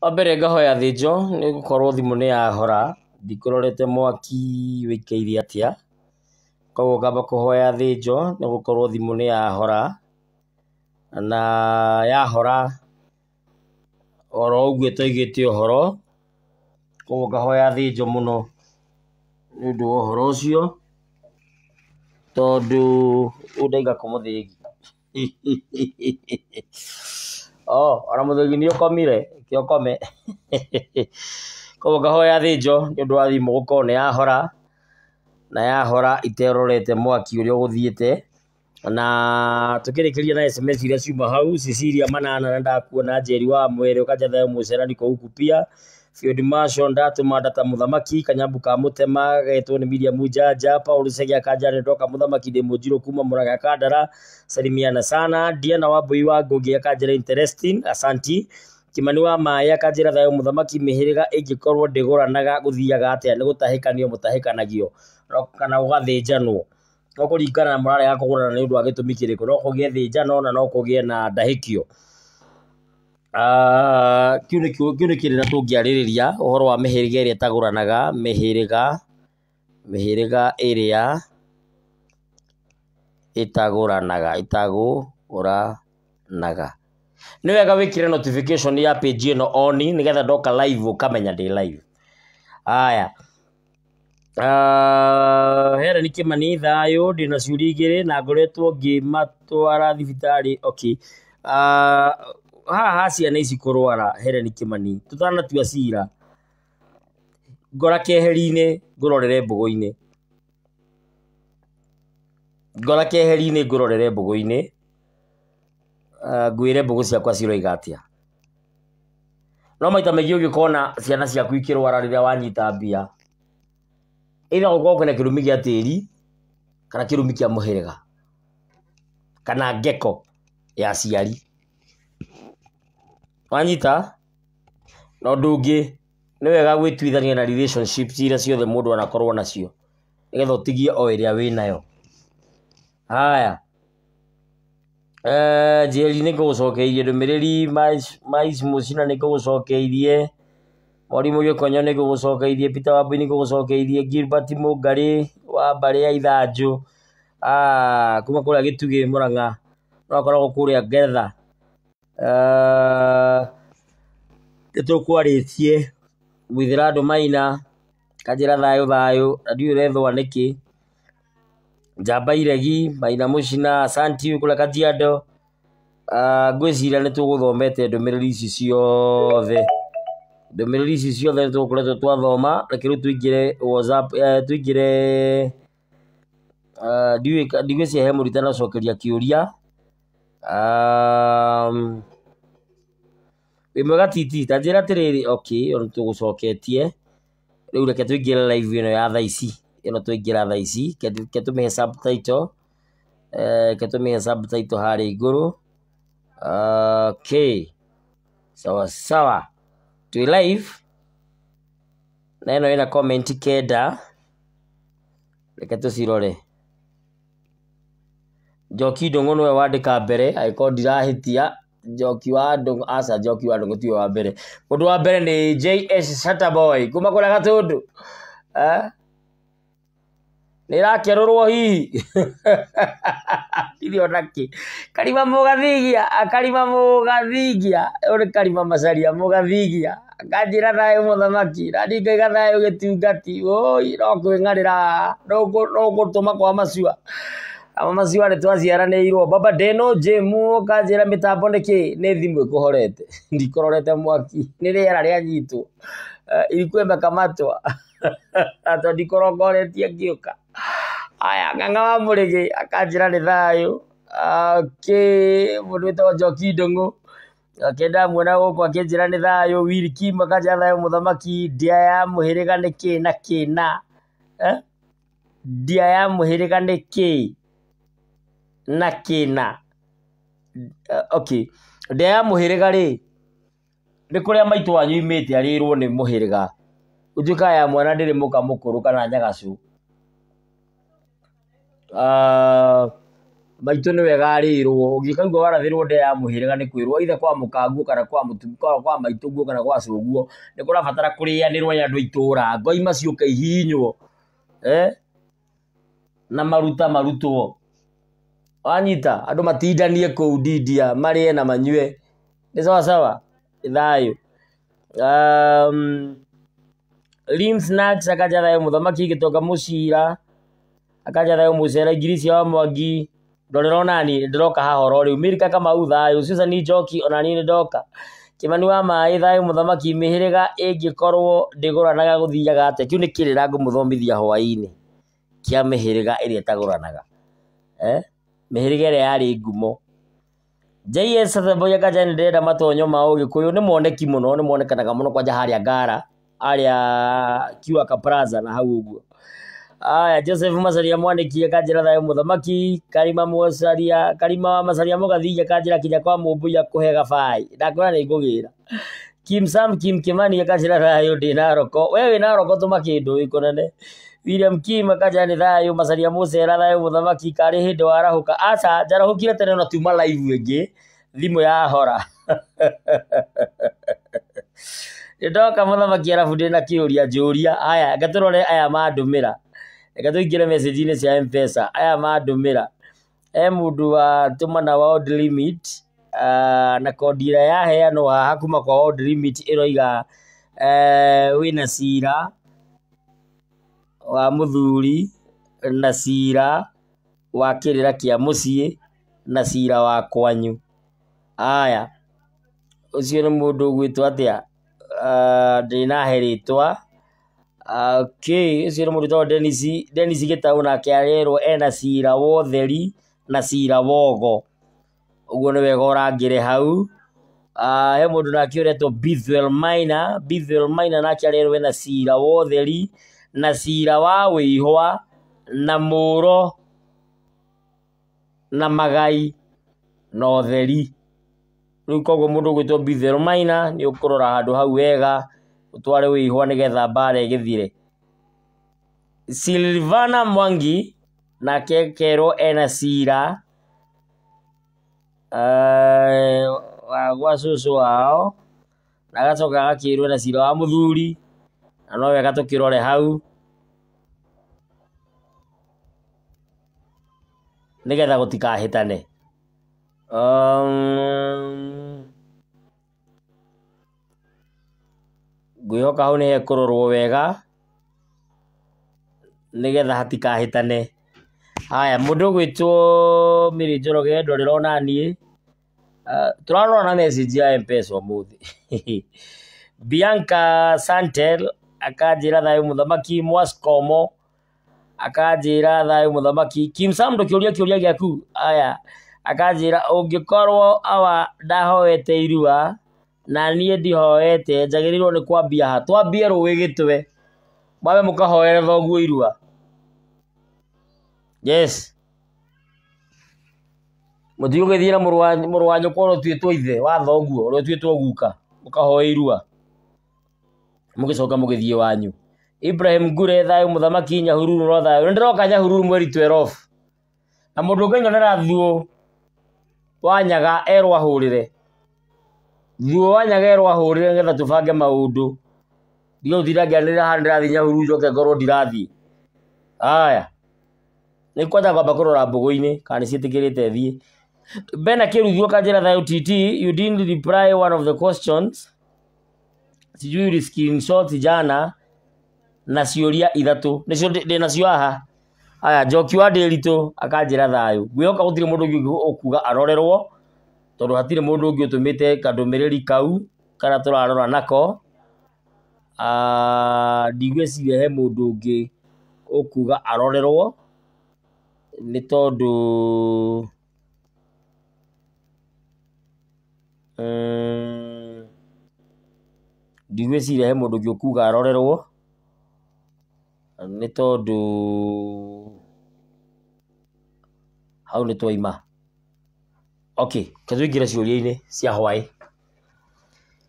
Wa mbere ngahoya thĩnjo nĩ gũkorwo thimũ nĩ yahora, ndikũrorete mwaki wĩikaire atĩa, koguo ngamba kũhoya thĩnjo nĩ gũkorwo thimũ nĩ yahora, na yahora oro ũguo ĩtaigĩte ũhoro, koguo ngahoya thĩnjo mũno nĩ ũndũ wa ũhoro ũcio, tondũ rĩu ndaiga kũ mũthĩgi? Oh, ona mũthĩgi nĩ ũkomire, reke ũkome. Koguo ngahoya thĩnjo nĩ ũndũ wa thimũ gũkorwo nĩ yahora, na yahora iterorete mwaki ũrĩa ũgũthiĩte, na tũkĩrĩkĩria na SMS iria ciuma hau, Cecilia Manana nĩ ndakuona, Njeri wa Mwere ũkanjĩra thayũ mũcerani kũu Kupia, Field Marshal ndatũma ndata mũthamaki, Kanyambu ka Mũtema getwo nĩ Miriam Njanja, Paul Chege akanjĩra nĩ ndoka mũthamaki ndĩ mũnjirũ kuma Mũrang'a Kandara, salimiana sana, Diana Wambui wa Ngũngĩ akanjĩra interesting, asanti. Kimani wa Maĩ akanjĩra thayũ mũthamaki mĩhĩrĩga ĩngĩkorwo ndĩgũranaga gũthiaga atĩa nĩ gũtahĩkanio mũtahĩkanagio kana gũgathĩnjanwo no kũringana na mũrarega kũgũrana nĩ ũndũ wa gĩtũmi kĩrĩkũ, no kũgĩe thĩnjano na no kũgĩe na ndahĩkio. Kĩu nĩ kĩrĩra tũngĩarĩrĩria ũhoro wa mĩhĩrĩga ĩrĩa ĩtagũranaga, mĩhĩrĩga mĩhĩrĩga ĩrĩa ĩtagũranaga ĩtagũranaga. Nĩ wega wĩkĩre notification ya page ĩno on nĩgetha ndoka live ũkamenya ndĩ live. Haya. Helen Kimani thayũ, ndĩna ciũria igĩrĩ na ngoretwo ngĩmatwara thibitarĩ. Okay. Haha ha ciana ici kũrwara Helen Kimani, tũtanatua cira, ngora keheri-inĩ ngũrorere mbũgũ-inĩ. Ngora keheri-inĩ ngũrorere mbũgũ-inĩ, ngwĩre mbũgũ ciakwa ciroiga atĩa. No maita maingĩ ũngĩkona ciana ciaku ikĩrwara rĩrĩa wanyita mbia, either gũkorwo kwĩna kĩrumi gĩa tĩri kana kĩrumi kĩa mũhĩrĩga kana ngeko ya aciari. Wanyita? Na ũndũ ũngĩ nĩ wega gwĩtuithania na relationships iria ciothe mũndũ anakorwo nacio nĩgetha ũtigie o ĩrĩa wĩnayo. Haya. Njeri nĩ ngũgũcokeirie ndũmĩrĩri, Mais Mũcina nĩ ngũgũcokeirie, Mwarimũ Gĩkonyo nĩ ngũgũcokeirie, Peter Wambui nĩ ngũgũcokeirie, Gilbert Mũngarĩ wa mbarĩ ya Ithanjũ, kuma kũrĩa Gĩtugĩ Mũrang'a, no akoragwo kũrĩa Ngeretha. Nĩ tũkwarĩtie Gwithĩra Maina, kanjĩra thayũ thayũ, na ndiũĩ ũrethũa nĩkĩ. Njamba Iregi, Maina Mũcina, asanti kũrĩa Kajiado. Ngwĩciria nĩ tũgũthomete ndũmĩrĩri ici ciothe. Ndũmĩrĩri ici ciothe nĩ tũgũkoretwo twathoma, reke rĩu tũingĩre WhatsApp, tũingĩre ndiũĩ ndigwĩciria he mũndũ itanacokeria kĩũria. Wĩ mwega Titi, ta njĩra atĩrĩrĩ, okay, ĩyo nĩ tũgũcoketie. Rĩu reke tũingĩre live ĩno ya thaa ici, ĩno twaingĩra thaa ici, reke tũmĩhe subtitle, reke tũmĩhe subtitle harĩa igũrũ. Okay, sawa sawa, twĩ live na ĩno ĩna comment 9, reke tũcirore. Njoki Ndung'u nĩwe wandĩka mbere, angĩkorwo ndirahĩtia. Njoki wa Ndung'u, aca Njoki wa Ndung'u tiwe wa mbere. Mũndũ wa mbere nĩ JS Shutterboy kuma kũrĩa Gatũndũ. Nĩ ĩrakerũrwo hihi? Ndirĩ ona kĩ. Karima Mũgathigia, Karima Mũgathigia, ũyũ nĩ Karima Macharia Mũgathigia. Akanjĩra thayũ mũthamaki, na niĩ ngaiga thayũ gĩtungati, ũi no kwĩng'arĩra, no gũtũma kwa macua. Aba macua nĩ twaciaranĩirwo. Baba Deno Jemu ũkanjĩra mĩtambo nĩ kĩ? Nĩ thimũ ĩkũhorete. Ndikũrorete mwaki, nĩ rĩera rĩanyitwo. Ilikuwa imekamatwa. Tondũ ndikũrongoretie ngĩũka. Aya, Ng'ang'a wa Mũrĩgĩ akanjĩra nĩ thayũ. Okay, mũndũ wĩtagwo Njoki Ndung'u ake ndamuona gũkũ akĩnjĩra nĩ thayũ. Willy Kim akanjĩra thayũ mũthamaki. Ndia ya mũhĩrĩga nĩ kĩ na kĩ na? Ndia ya mũhĩrĩga nĩ kĩ na kĩ na? Okay, ndia ya mũhĩrĩga rĩ, nĩ kũrĩa maitũ wanyu oimĩte arĩirwo nĩ mũhĩrĩga. Ũtuĩkaga ya mwana ndĩrĩ mũka mũkũrũ kana nyagacũ. Maitũ nĩ wega arĩrwo, ũngĩkaigua warathĩrwo ndĩa ya mũhĩrĩga nĩ kwĩrwo either kwa mũkaguo kana kwa mũtumia, kwa maitũguo kana kwa cũguo, nĩ kũrabatara kũrĩanĩrwo nĩ andũ a itũra, ngoima ciũke ihihinywo, eh? Na maruta marutwo. Wanyita? Andũ matindanie kũu ndindia, marĩe na manyue. Nĩ sawa sawa? Thayũ. Lim Snacks akanja thayũ mũthamaki gĩtonga mũcira akanja thayũ mũcera ingiricia wa mwangi ndorera onani ndĩroka haha oro rĩu Milka Kamau thayũ Susan Njoki onani nĩ ndoka Kĩmani wa maĩ thayũ mũthamaki mĩhĩrĩga ĩngĩkorwo ndĩgũranaga gũthiaga atĩa kĩu nĩ kĩrĩra ngũmũthomithia hwaĩ-inĩ kĩa mĩhĩrĩga ĩrĩa ĩtagũranaga, eh? Mĩhĩrĩga ĩrĩa yarĩ ngumo. JS Saseboy akanja nĩ ndĩrenda matonyo ma ũgĩkũyũ nĩ moneki mũno nĩ monekanaga mũno kwanja harĩa Ngara harĩa Kiwaka Plaza na hau ũguo. Aya Joseph Macaria Mwanĩki akanjĩra thayũ mũthamaki Karima Mucaria Karima Macaria Mũgathia akanjĩra kinya kwa Mũmbui akũhe gabai ndakwĩra nĩ ngũgĩra. Kim Sam Kim Kimani akanjĩra thayũ ndĩ Naroko we wĩ Naroko tũma kĩndũ wĩ kũnene. William Kim akanjĩra nĩ thayũ Macaria Mũcera thayũ mũthamaki karĩ hĩndĩ warahũka aca njarahũkire tene na tuma live ĩngĩ thimũ yahora. Nĩndoka mũthamaki arabu ndĩna kĩũria njũria aya reke tũrore aya mandũmĩra reke tũingĩre message-inĩ cia M-Pesa aya mandũmĩra he mũndũ watũma na World Limit na kondi ĩrĩa yaheanwo haha kuma kwa World Limit ĩroiga wĩna cira wa mũthuri na cira wa kĩrĩra kĩa mũciĩ na cira wa kwanyu. Aya ũcio nĩ mũndũ ũgwĩtwo atĩa ndĩnahe rĩtwa. Okay, ũcio nĩ mũndũ wĩtagwo Dennis, Dennis Gĩtaũ nake arerwo ena cira wa ũtheri na cira wa ogo. Ũguo nĩ wega ũrangĩre hau. He mũndũ nake ũretwo Bithwell Maina, Bithwell Maina nake arerwo ena cira wa ũtheri na cira wa wĩihwa na mũro na magai na ũtheri. Rĩu koguo mũndũ ũgwĩtwo Bithwell Maina nĩ ũkũrora handũ hau wega ũtware wĩihwa nĩgetha mbara ĩgĩthire. Silvana Mwangi nake kerwo ena cira wa gwa cũcũ wao na agacoka agakĩrwo ena cira wa mũthuri na no wega tũkĩrore hau nĩgetha gũtikahĩtane. Ngwĩhoka hau nĩ hekũrorwo wega nĩgetha hatikahĩtane. Haya mũndũ ũgwĩtwo Mary Njoroge ndorera onaniĩ tũrarora na message ya M-Pesa ũmũthĩ. Bianca Santel akanjĩra thayũ mũthamaki Mwaskomo akanjĩra thayũ mũthamaki Kim Sam ndũkĩũria kĩũria gĩaku aya akanjĩra ũngĩkorwo awa ndahoete irua na niĩ ndihoete njagĩrĩirwo nĩ kwambia ha twambie rũĩ gĩtwe mwambe mũkahoere thoguo irua. Yes mũtigũgĩthiĩ na mũrũ wa nyũkwa ũrĩa ũtuĩtwo ithe wa thoguo ũrĩa ũtuĩtwo guka mũkahoe irua mũgĩcoka mũgĩthiĩ wanyu. Ibrahim Ngure thayũ mũthamaki Nyahururu no thayũ nĩ ndĩroka Nyahururu mweri 12 na mũndũ ũngĩnyonera thuo wa nyaga erwo ahũrĩre thuo wa nyaga erwo ahũrĩre nĩgetha tũbange maũndũ ndige gũtinda ngĩanĩrĩra haha ndĩrathiĩ Nyahururu njoke ngorwo ndirathiĩ. Aya nĩ kwanja kwamba kũrora mbũgũ-inĩ kana nĩ ciĩtĩkĩrĩte thiĩ. Bena Kĩruthu akanjĩra thayũ TT you didn't reply one of the questions sijui uli screenshot jana na ciũria ithatũ nĩcio ndĩ nacio haha. Aya Njoki wa Ndĩritũ akanjĩra thayũ ngwĩhoka gũtirĩ mũndũ ũngĩ ũkuga arorerwo tondũ hatirĩ mũndũ ũngĩ ũtũmĩte kandũmĩrĩri kau karĩa tũrarora nako. Ndigwĩciria he mũndũ ũngĩ ũkuga arorerwo nĩ tondũ ndigwĩciria he mũndũ ũngĩ ũkuga arorerwo nĩ tondũ hau nĩ twaima. Okay, reke tũingĩre ciũria-inĩ cia hwaĩ.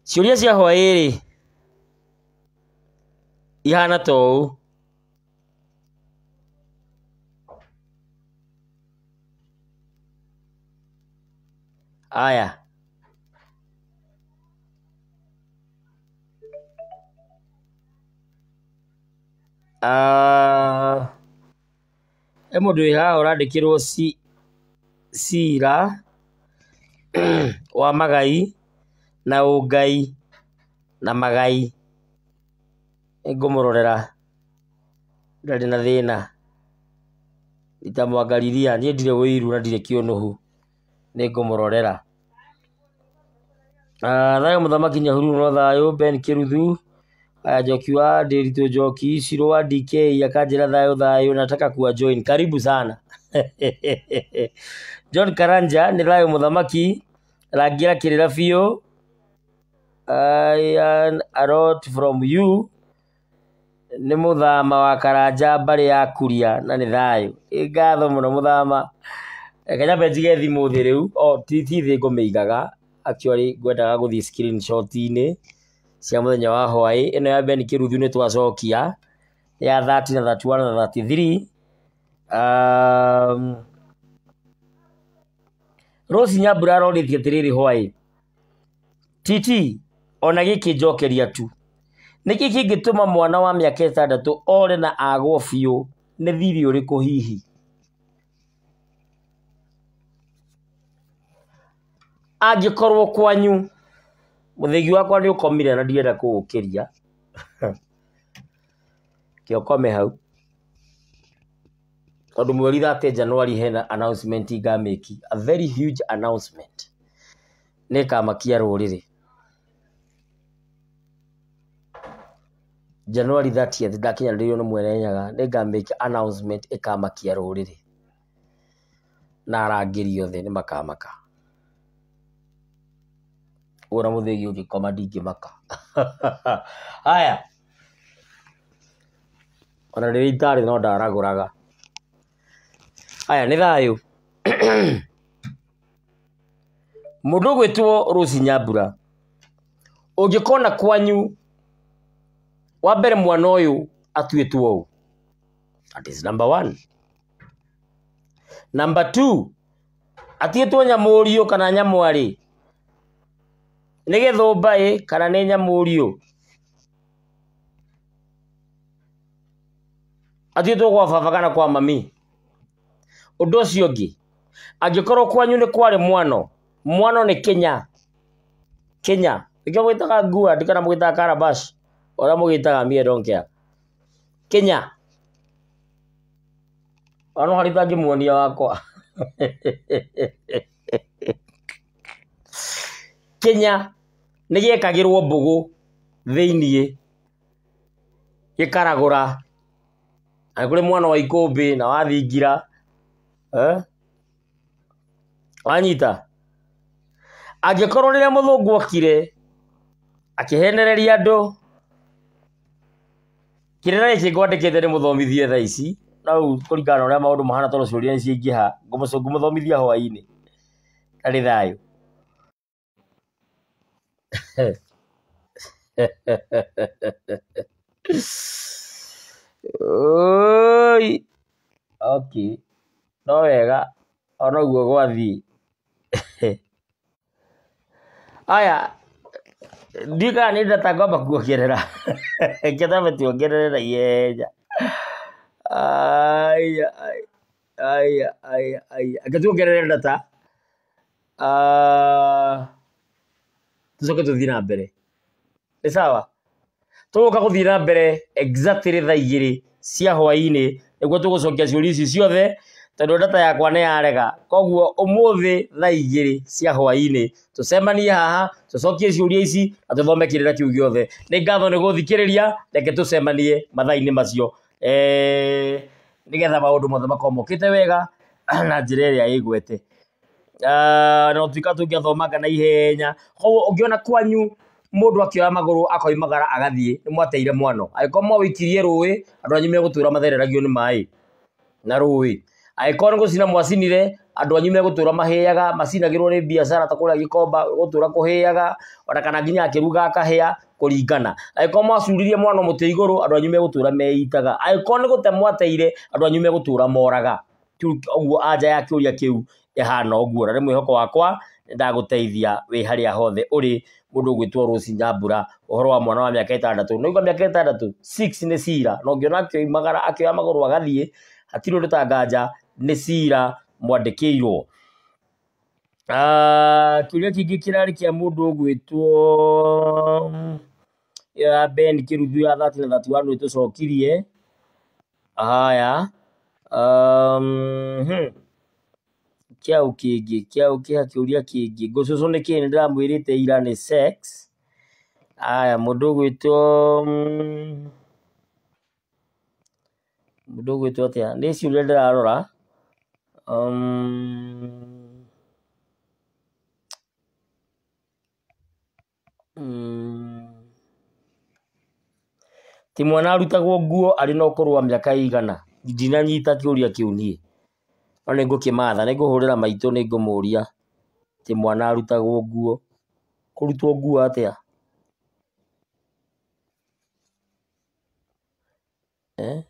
Ciũria cia hwaĩ rĩ ihana ta ũũ. Aya. He mũndũ wĩ haha ũrandĩkĩrwo cira wa magai na ũngai na magai. Nĩngũmũrorera ndarĩ na thĩna. Nitamwangalilia, niĩ ndirĩ ũiru na ndirĩ kĩũnũhu, nĩngũmũrorera. Thayũ mũthamaki Nyahururu no thayũ, Ben Kĩruthu, aya Njoki wa Ndĩritũ Njoki, Shiro wa DK akanjĩra thayũ thayũ, nataka kuwa join, karibu sana. John Karanja nĩ thayũ mũthamaki, rangĩra kĩrĩra biũ. I earn a lot from you. Nĩ mũthama wa Karanja mbarĩ ya Kuria na nĩ thayũ. Ĩ ngatho mũno mũthama. Reke nyambe njige thimũ thĩ rĩu, o ti thĩ ngũmĩigaga, actually ngwendaga gũthiĩ screenshot-inĩ cia mũthenya wa hwaĩ. Ĩno ya Ben Kĩruthu nĩ twacokia ya 30 na 31 na 33. Rose Nyambura arorĩtie atĩrĩrĩ hwaĩ, TT ona gĩkĩ njokeria tu, nĩkĩ kĩngĩtũma mwana wa mĩaka 6 ore na agwo biũ? Nĩ thirĩ ũrĩkũ hihi? Angĩkorwo kwanyu mũthĩgi wakwa nĩ ũkomire na ndirenda kũũkĩria, kĩokome hau, tondũ mweri 30 January hena announcement ngamĩki, a very huge announcement, nĩĩkamakia rũrĩrĩ. January 30th ndakinyanĩrio nĩ Mwene Nyaga, nĩngamĩka announcement ĩkamakia rũrĩrĩ na arangĩri othe nĩmakamaka. Ũguo na mũthĩgi ũngĩkoma ndingĩmaka. Haya, ona rĩrĩa itarĩ no ndaragũraga. Haya, nĩ thayũ. Mũndũ ũgwĩtwo Rose Nyambura, ũngĩkona kwanyu wa mbere mwana ũyũ atuĩtwo ũũ, that is number 1. Number 2, atuĩtwo nyamũriũ kana nyamwarĩ, nĩ gĩthũmba ĩ kana nĩ nyamũriũ, atuĩtwo gwa baba kana kwa mami. Ũndũ ũcio ũngĩ, angĩkorwo kwanyu nĩ kwarĩ mwano, mwano nĩ kĩnya, kĩnya nĩkĩo mũgĩtaga ngua, ndikana mũgĩtaga calabash, ũrĩa mũgĩtaga me I don't care. Kĩnya ona no harĩ itangĩmuonia wakwa. Kĩnya nĩ gĩekagĩrwo mbũgũ thĩiniĩ gĩkaragũra, na nĩ kũrĩ mwana wa ikũmbĩ na wa thingira, wanyita. Angĩkorwo rĩrĩa mũthũngũ okire akĩhenereria andũ, kĩrĩra gĩkĩ ngwandĩkĩte nĩ mũthomithie thaa ici, no rĩu kũringana na ũrĩa maũndũ mahana tondũ ciũria nĩ ciaingĩha, ngũmũthomithia hwaĩ-inĩ. Arĩ thayũ. Oi, okay, no wega ona ũguo gwathiĩ. Aya, ndiũĩ kana nĩ data ngwamba kuongerera. Reke twambe tuongerere na ihenya. Aya, aya, aya, aya. Reke tuongerere data. Tucoke tũthiĩ na mbere. Nĩ sawa? Tũgũka gũthiĩ na mbere exactly thaa 2 cia hwaĩ-inĩ nĩguo tũgũcokia ciũria ici ciothe, tondũ data yakwa nĩ yarega. Koguo ũmũthĩ thaa 2 cia hwaĩ-inĩ tũcemanie haha, tũcokie ciũria ici na tũthome kĩrĩra kĩu gĩothe. Nĩ ngatho nĩ gũthikĩrĩria, reke tũcemanie mathaa-inĩ macio, nĩgetha maũndũ mothe makorwo mokĩte wega na njĩra ĩrĩa ĩgwete. Na gũtuĩka tũngĩathomanga na ihenya. Koguo ũngĩona kwanyu mũndũ akĩoya magũrũ akoimagara agathiĩ, nĩ mwateire mwano. Angĩkorwo mwaũikirie rũĩ, andũ anyu megũtũra mathereragio nĩ maĩ na rũĩ. Angĩkorwo nĩ gũcina mwacinire, andũ anyu megũtũra mahĩaga, macinagĩrwo nĩ biacara ta kũrĩa Gĩkomba, gũtũra kũhĩaga, ona kana nginya akĩruga akahĩa kũringana. Angĩkorwo mwacuririe mwano mũtĩ igũrũ, andũ anyu megũtũra meitaga. Angĩkorwo nĩ gũte mwateire, andũ anyu megũtũra moraga. Ũguo anja ya kĩũria kĩu ĩhana ũguo, na nĩ mwĩhoko wakwa Nĩndagũteithia wĩ harĩa hothe ũrĩ. Mũndũ ũgwĩtwo Rose Nyambura, ũhoro wa mwana wa mĩaka 6. Nĩũraigua mĩaka 6, 6 nĩ cira. Na ũngĩona akĩoimagara akĩoya magũrũ agathiĩ, hatirĩ ũndũ ta nganja, nĩ cira mwandĩkĩirwo. Kĩũria kĩngĩ kĩrarĩ kĩa mũndũ ũgwĩtwo ĩyo ya Ben Kĩruthu ya 30 na 31 nĩtũcokirie. Haya, kĩaũ kĩngĩ, kĩaũ kĩa kĩũria kĩngĩ, ngũcũcũ nĩ kĩĩ? Nĩndĩramwĩrĩte ira nĩ sex. Haya, mũndũ ũgwĩtwo mũndũ ũgwĩtwo atĩa? Nĩ ciũria ndĩrarora. Ti mwana arutagwo nguo arĩ na ũkũrũ wa mĩaka ĩigana? Ndinanyita kĩũria kĩu niĩ, no nĩngũkĩmatha, nĩngũhũrĩra maitũ nĩngũmũria atĩ mwana arutagwo nguo, kũrutwo nguo atĩa? Eh?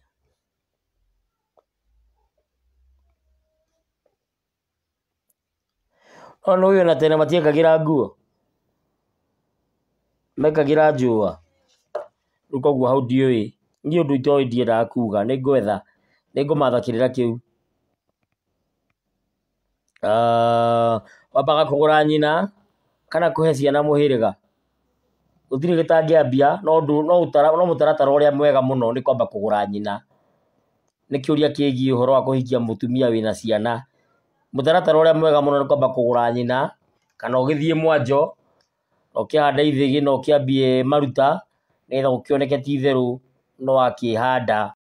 No nĩũĩ ona tene matiekagĩra nguo, mekagĩra njũa. Rĩu koguo hau ndiũĩ, niĩ ũndũ itoĩ ndiendaga kuga, nĩngwetha, nĩngũmatha kĩrĩra kĩu. Wambaga kũgũra nyina kana kũhe ciana mũhĩrĩga? Gũtirĩ gĩtangĩambia no mũtaratara ũrĩa mwega mũno nĩ kwamba kũgũra nyina. Nĩ kĩũria kĩgiĩ ũhoro wa kũhikia mũtumia wĩna ciana. Mũtaratara ũrĩa mwega mũno nĩ kwamba kũgũra nyina, kana ũgĩthiĩ mwanjo, na ũkĩhande ithĩgĩ na ũkĩambie maruta, nĩgetha gũkĩoneke ti itherũ nĩwakĩhanda.